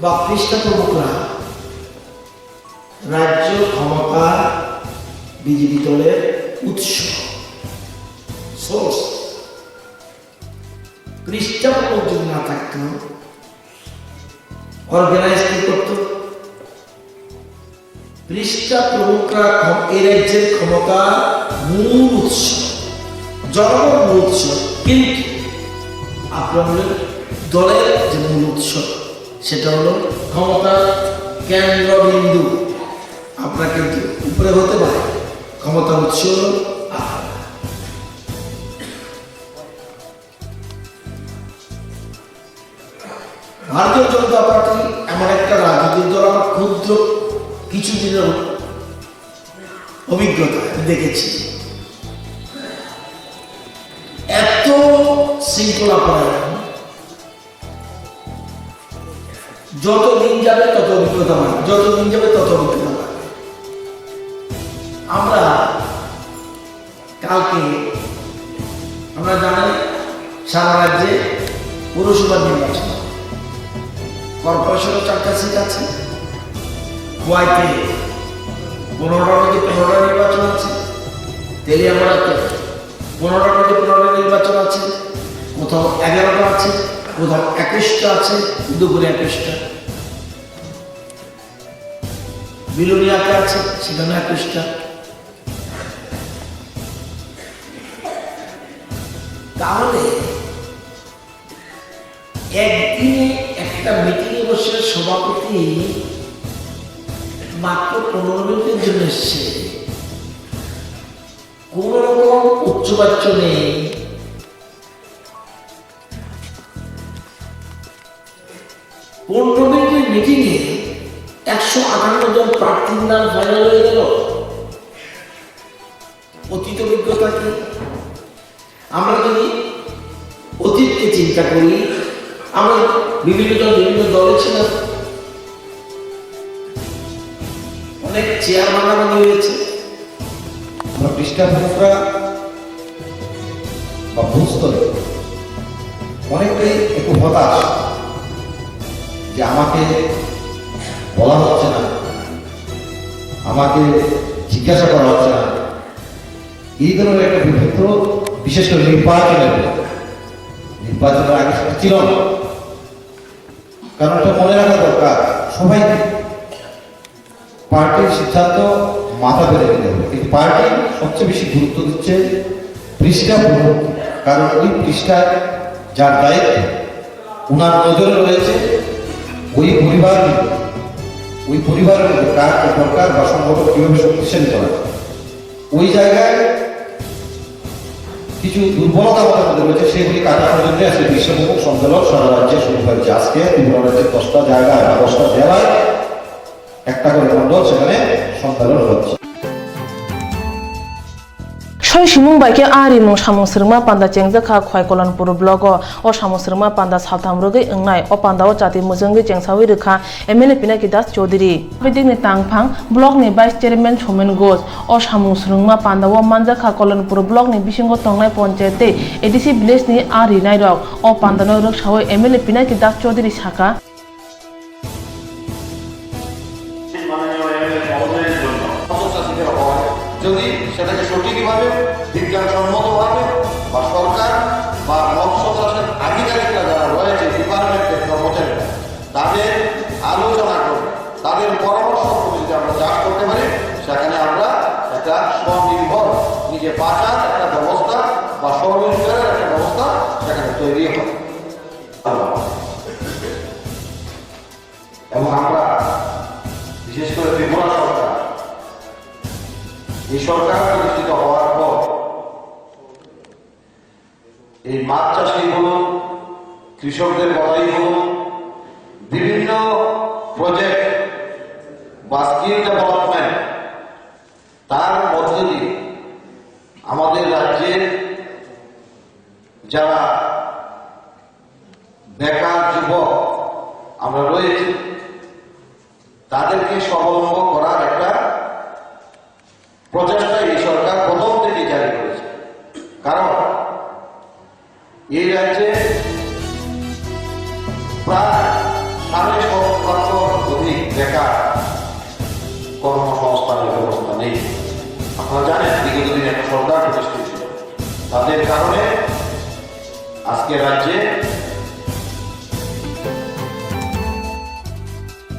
বা পৃষ্ঠা প্রমুখরা রাজ্য ক্ষমতা বিজেপি দলের উৎস, সোর্স। পৃষ্ঠা প্রমুখ যদি না থাকতো, অর্গানাইজ কি করতো? পৃষ্ঠা প্রমুখরা ক্ষম-, এই রাজ্যের ক্ষমতার মূল উৎস, জনগণ মূল উৎস, কিন্তু আপনাদের দলের যে মূল উৎস, সেটা হলো ক্ষমতার কেন্দ্রবিন্দু। আপনারা কিন্তু উপরে হতে পারে, ক্ষমতার উৎস হলো আপনারা। ভারতীয় জনতা পার্টি এমন একটা রাজনৈতিক দল, আমার ক্ষুদ্র কিছু দিনের অভিজ্ঞতা আমি দেখেছি, এত শৃঙ্খলা পরায়ণ, যত দিন যাবে তত অভিজ্ঞতা বাড়ে, যত দিন যাবে তত অভিজ্ঞতা বাড়ে। আমরা কালকে আমরা জানি সারা রাজ্যে পৌরসভা নির্বাচন, কর্পোরেশনের চারটা সিট আছে, খোয়াইতে পনেরোটা মধ্যে পনেরোটা নির্বাচন আছে, তেলিয়াপাড়াতে পনেরোটা মধ্যে পনেরোটা নির্বাচন আছে, কোথাও এগারোটা আছে, কোথাও একুশটা আছে, দুপুরে একুশটা। বিলোনিয়াতে আছে, সেখানে একুশটা। তাহলে একদিনে একটা মিটিং এ বসে সভাপতি মাত্র পনেরো মিনিটের জন্য এসছে, কোনো রকম উচ্চবাচ্য নেই। পনেরো মিনিটের মিটিং এ একশো আটান্ন জন প্রার্থীর নাম ফাইনাল হয়ে গেল। অতীত অভিজ্ঞতা কি? আমরা যদি অতীতকে চিন্তা করি, আমরা বিভিন্ন জন বিভিন্ন দলে ছিলাম, অনেক চেয়ার ভাগাভাগি হয়েছে। আমরা পৃষ্ঠা প্রমুখরা বা বুথ স্তরে অনেকটাই একটু হতাশ যে আমাকে বলা হচ্ছে না, আমাকে জিজ্ঞাসা করা হচ্ছে না। এই ধরনের একটা বিভ্রান্ত, বিশেষ করে নির্বাচনের পর, নির্বাচনের আগে সেটা ছিল না। কারণ এটা মনে রাখা দরকার, সবাই পার্টির সিদ্ধান্ত মাথা পেতে নিতে হবে, কিন্তু পার্টি সবচেয়ে বেশি গুরুত্ব দিচ্ছে পৃষ্ঠা প্রমুখ, কারণ ওই পৃষ্ঠায় যার দায়িত্ব, ওনার নজরে রয়েছে ওই পরিবার, ওই পরিবারের মধ্যে কার কি দরকার বা সংগঠন কীভাবে শক্তিশালী করা যায়। ওই জায়গায় কিছু দুর্বলতা আমাদের মধ্যে রয়েছে, সেগুলি কাটানোর জন্য আজকে পৃষ্ঠা প্রমুখ সম্মেলন সারা রাজ্যে শুরু হয়েছে। আজকে ত্রিপুরা রাজ্যের দশটা জায়গায় বা দশটা জেলায় একটা করে মণ্ডল সেখানে সম্মেলন হচ্ছে। Soi simung bai khe a rimung samung swrwngma panda chengjak kha Khwai Kolonpur block o. O samung swrwngma panda saltham rwgwi wngnai. O panda o chati mwchwngwi chengsawi rwkha M L A Pinaki Das Chaudhary. Bidikni tangphang block ni vice chairman Somen Ghosh. O samung swrwngma panda o manjak kha Kolonpur block ni bisingo tongnai ponchayat tei A D C village ni a rinai rok. O panda no rwksawi M L A Pinaki Das Chaudhary sakha. মাননীয় এমএলএ মহোদয়ের জন্য মৎস্য চাষিদের হয়, যদি সেটাকে সঠিকভাবে, বিজ্ঞানসম্মতভাবে বা সরকার বা মৎস্য চাষের আধিকারিকরা যারা রয়েছে, ডিপার্টমেন্টের কর্মচারীরা, তাদের আলোচনা করে, তাদের পরামর্শ করে যদি চাষ করতে পারি, সেখানে আমরা একটা স্বনির্ভর, নিজে বাঁচার একটা ব্যবস্থা বা স্বরোজগারের একটা ব্যবস্থা সেখানে তৈরি হয়। এবং আমরা, বিশেষ করে ত্রিপুরা সরকার, এই সরকার প্রতিষ্ঠিত হওয়ার পর এই মাছ চাষই বলুন, কৃষকদের কথাই বলুন, বিভিন্ন প্রজেক্ট বা স্কিল ডেভেলপমেন্ট, তার মধ্য দিয়ে আমাদের রাজ্যের যারা বেকার যুবক আমরা রয়েছি, তাদেরকে স্বাবলম্বী করার একটা প্রচেষ্টা এই সরকার প্রথম থেকে জারি করেছে। কারণ এই রাজ্যে প্রায় সাড়ে সাত লক্ষ অধিক বেকার কর্মসংস্থানের ব্যবস্থা নেই। আপনারা জানেন, বিগত দিনে একটা সরকার প্রতিষ্ঠিত ছিল, তাদের কারণে আজকে রাজ্যে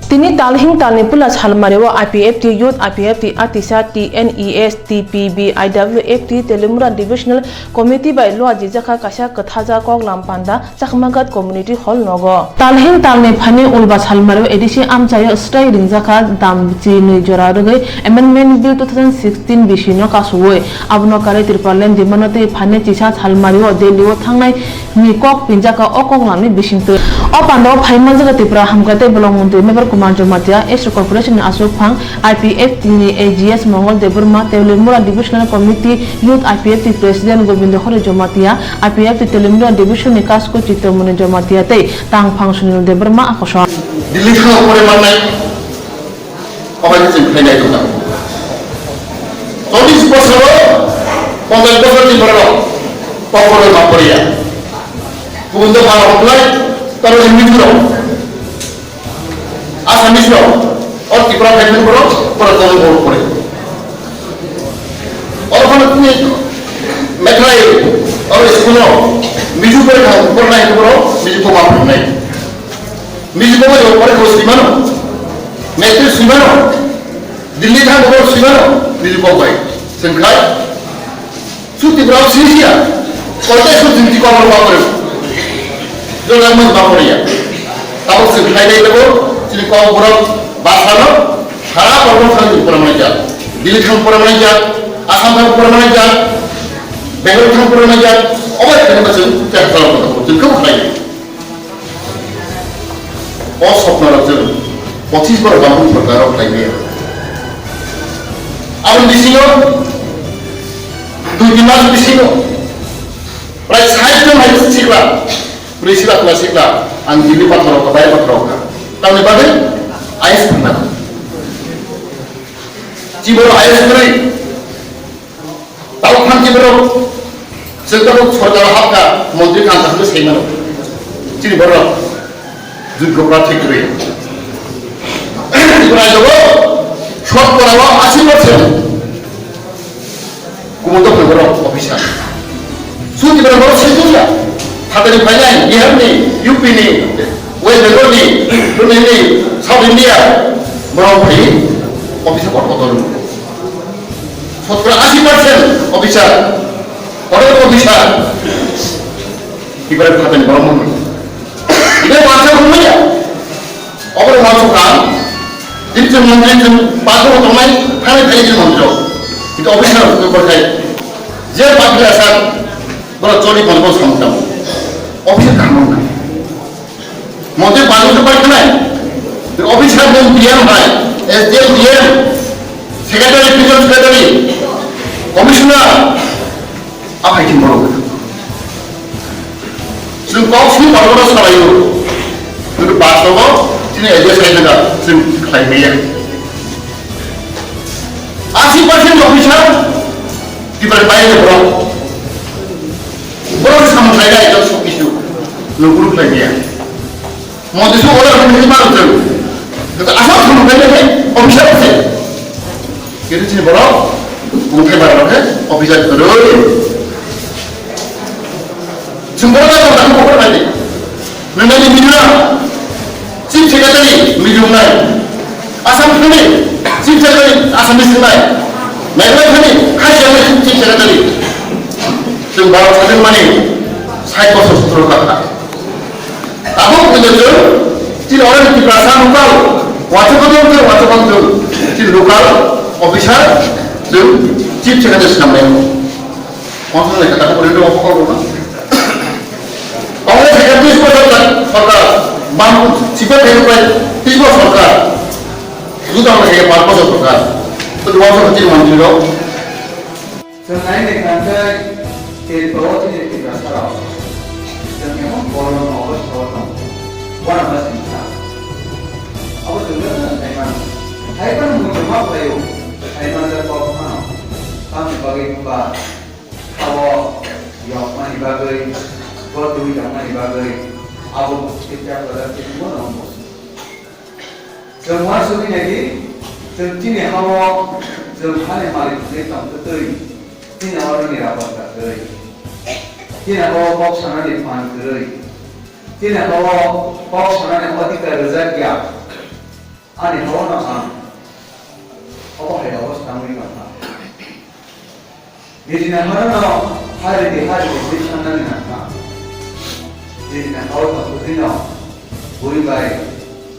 Tini talhing talni pula salmari o I P F T Youth, I P F T Atisa, T N E S, T P B, I W F T Telimura Divisional Committee bai lua jijakha kaisa kwthaja koklam panda Chakmagat Community Hall nogo. Talhing talni phani ulba salmari o A D C amchaio strai ringjakha dam chinwi jora rwgwi Amendment Bill two thousand sixteen bisino kasugwi. Abono karwi Tipraland demand tei phani chisa salmari o Delhi o thangnai ni kok pinjak o kok nangni bisingtwi. O pandao phai manjak Tripura Hamkrai tei Bolong Montri Mevar Kumar Jamatia, East Corporation ni Aswk Phang, I P F T ni A G S Mongol Debbarma, Telimura Divisional Committee Youth I P F T President Gobindo Hari Jamatia, I P F T Telimura Division ni Kasko Chitramoni Jamatia tei Tangphang Sunil Debbarma akoso. Delhi thangna pore mannai. Obai khe chwng khlai nai tongkha. Cholish bosoro, ponchash bosor ni borok kokborok ma poriya. Kubun dopha rok khlai, taro Hindu rok, Assamese rok, o Tripura phaimani borok, borok tongwi borok pore. Oro phano tini Meghalaya, oro school o, Mizo pore thang, pore nai borok, Mizo kok ma pore nai. Mizo kok bai pore ko simano. Matric simano. Delhi thang ko simano. Mizo kok bai. Sengkhai. Suti bro sisia. Kote su jinti ko ba pore. Jola mo ba pore ya. Tabo sengkhai dai ko. Sini ko bro ba salo. Sara ko thang pore mana ja. Delhi thang pore mana ja. Assam thang pore mana ja. Bangalore thang pore mana ja. Obai thang ba sung. Thang ko. Sengkhai. O sopno rok chwng pochis borok bangkuk sorkar rok khlai maya. Aboni bisingo dui tin mas bisingo prai sait jon hai sikla, brwi sikla, sikla sikla ang Delhi pathor rok, Bombay pathor rok. Tamni bagwi I A S phangna. Chiboro I A S kwrwi. Tamo phan khe borok, chwng tabuk sorkar hapkha, montri kha, ang kaham khe sai mano. Chini borok, jogyo prarthi kwrwi. Tripura jogo, shoktora o asi percent. Kubun dopha borok officer. Suti borok borok sai jogya. Phatani phainai, Bihar ni, U P ni, West Bengal ni, Pune ni, South India, borok phai officer kotor kotor. Sotkora asi percent officer, kotor officer, ibarat phatani borok mungwi. Ibarat wansa mungwi ya. Obo wansa kha, jini chwng montri chwng pathor tongnai, thani thani jini montri rok. Itu officer rok borok khai. Je pathor asa, borok choli montri samung tamo. Officer kaham wng nai. Montri bazar se pai khnai. Officer ni D M hai, S D M, D M, secretary, regional secretary, commissioner, a hai khe borok. Chwng kok sini bazar o salaio. Kintu bastobo chini address hai naga chwng khlai maya. Asi percent officer, di bai bai borok. Borok samung khlai dai, joto sob kisu nukuru khlai maya. Montri su order khlai maya, maro jeng. Kata asal samung khlai dai, officer se. Kiri chini borok, bung khlai maro khe, officer kwrwi. Chwng borok bai borok kok khlai di. Nang nai di Mizoram, Chief Secretary, Mizoram nai. Assam thani Chief Secretary Assamese wngnai, Meghalaya thani Khasi Hills ni Chief Secretary. Chwng Bharat sadin mani sait bosor sotro kakha. Tabuk bujo chwng chini oro ni Tiprasa local, wansukmani chwng, wansukmani chwng, chini local officer chwng Chief Secretary swnamnai. Council ni kata ko rindu apa kau na? Congress ni tris bosor sorkar, bam sipa thai pai tris bosor sorkar. Juda orang kaya empat bosor sorkar. Tu dua bosor kecil mantri lo. Chwng naina khe tei bo chini Tiprasa rok chwng emon borokno obo sao tong, uanama singsa. Abo chwngno chwng thaiman, thaiman muchungma khlaio, thaiman jak kok phano. Tamni bagwi wngkha abo yokmani bagwi, bo twi tongmani bagwi, abo kisa kwrak kisa bono wngkha. Chwng uansukwi naidi, chwng chini ha-o chwng hani malik wngwi tong kwtwi, chini oro nirapotta kwrwi, chini ha-o kok sanani phan kwrwi, chini ha-o kok sanani adhikar rwjak ya, ani ha-o no ang obo hai obostha wngwi tongkha. Nijini harano haridi haridi hwnwi sanani nangkha. Nijini hao tongthokdino bui bai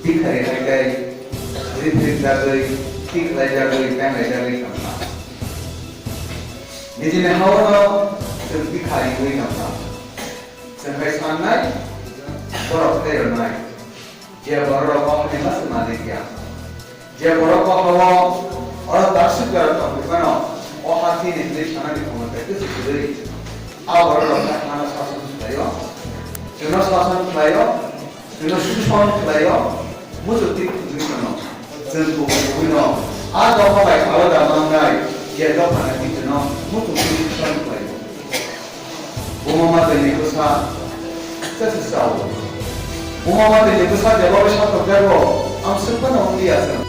bikhari hai tei riphrikjagwi, tikhlaijagwi, tenglaijagwi tongkha. Nijini haono chwng bikhari wngwi tongkha. Chwng hai sannai, borok tei rwnai. Je borok o hani masa malik ya. Je borok o hao oro taksik jora tongwi phano o ha thini hwnwi sanani khumui bai kwchwk kwrwi. A borok rok khe hano sason khlaio, chwngno sason khlaio, chwngno suson khlaio, muchuk twi thwngwi phano chwng kubui kubui no a dopha bai alada mangnai je dopha nai twi chwngno muchuk twi suson khlaio. Buma matwini bwsa se se sao. Buma matwini bwsa jeba bai satok jago, ang swk phano wng liya chwng.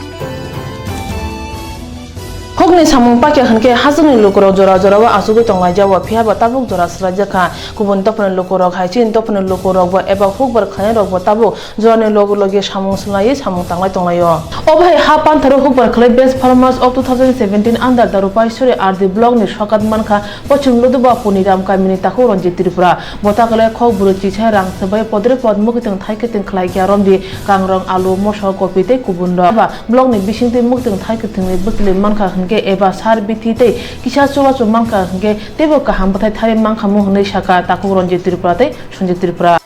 Hukni samung pakya hwnkhe hachwkni lukurok jora jorao achugwi tonglaijao, phiya ba tabuk jora swlaijakha. Kubun dophani lukurok hai chini dophani lukurokbo eba hukbar khlainairokbo tabuk jorani logi logi samung swlaiwi samung tanglai tonglaio. Obo hai ha pantharo hukbar khlai Best Farmers of two thousand seventeen under the Rupaiswari R D block ni sokat mankha Pochim Luduba Puniram kamini takhuk Ranjit Tripura. Bo takhwlai khok bwrwi chisai rang swbai podre pod mwkhwtwng thai kwtwng khlai khe romdi kangrong, alu, moso, kopi tei kubun rok. Eba block ni bisingtwi mwkhwtwng thai kwtwngni bwchwlwi mankha hwnkhe eba sar bithi tei kisa chubachu mankha hwnkhe teibo kaham bwthai thari mankhamu hwnwi sakha takhuk Ranjit Tripura tei Sanjit Tripura.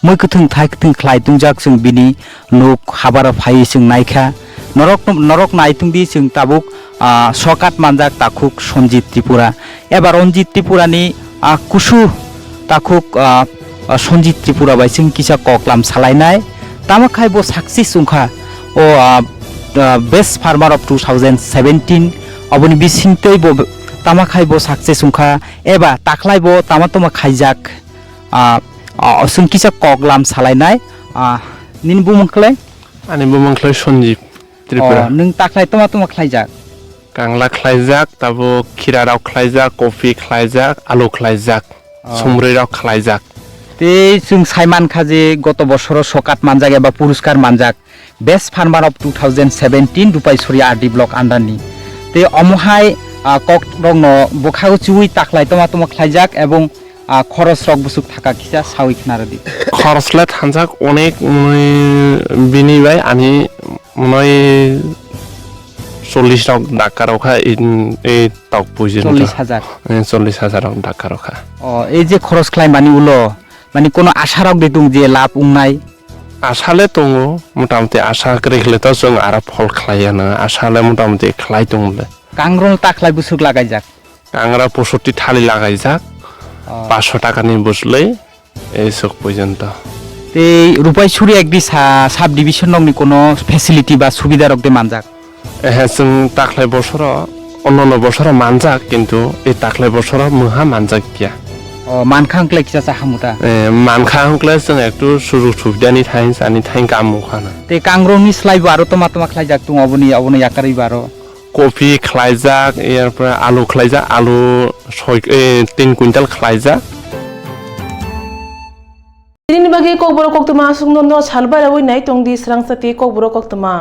Mui kwthwng thai kwthwng khlai tongjak, chwng bini nuk habaro phaiwi chwng naikha. Norok, norok nai tongdi, chwng tabuk, ah, sokat manjak takhuk Sanjit Tripura. Eba Ranjit Tripurani, ah, kusu takhuk, ah, ah, Sanjit Tripura bai chwng kisa koklam salainai. Tamo khai bo success wngkha o, ah, ah, Best Farmer of two thousand seventeen, oboni bisingtwi bo tamo khai bo success wngkha eba takhlai bo tamo tamo khaijak, ah, ah, chwng kisa koklam salainai, ah, nini bumung khlai? Ani bumung khlai Sanjit Tripura. Oh, nwng takhlai tamo tamo khlaijak? Kangla khlaijak, tabuk khira rok khlaijak, kopi khlaijak, alu khlaijak, oh, sumrwi rok khlaijak. Tei chwng sai mankha je goto bosoro sokat manjak eba puruskar manjak Best Farmer of two thousand seventeen Rupaiswari R D block under ni. Tei omo hai, ah, kok rokno bwkhago chuwi takhlai tamo tamo khlaijak ebong, ah, khoros rok bwswk thaka kisa sawi khna rwdi. Khoros le thanjak onek, mwnwi bini bai ani mwnwi chollish rok dakka rok kha, in, ei tok puijin. Chollish hajar. Eh, chollish hajar rok dakka rok kha. O, ei je khoros khlai mani ulo, mani kono asa rok de tung je lab wngnai? Asa le tongo, motamuti asa kwrwi khle to chwng aro phol khlai ya na, asa le motamuti khlai tongo le. Kangrong ta khlai bwswk lagaijak? Kangra posotti thali lagaijak, oh, paanch sho taka ni bwswlwi. Ei sok porjonto. Tei Rupaisuri ekdi sa-, sub division rokni kono facility ba subida rok de manjak? Ehe, chwng takhlai bosoro, onnono bosoro manjak, kintu ei takhlai bosoro mungha manjak ya. O, mankha hwnkhe kisa cha hamu ta? Eh, mankha hwnkhe chwng ektu sujug subidani thai, chani thai kam wngkha na. Tei kangrongni slai bo aro toma toma khlaijak tongo, oboni, obono yakarwi bo aro. kopi khlaijak, erpore alu khlaijak, alu soi, eh, tin quintal khlaijak. Tini bagwi kokborok koktwma aswk nono salbai rawi nai tongdi srangsa tei kokborok koktwma.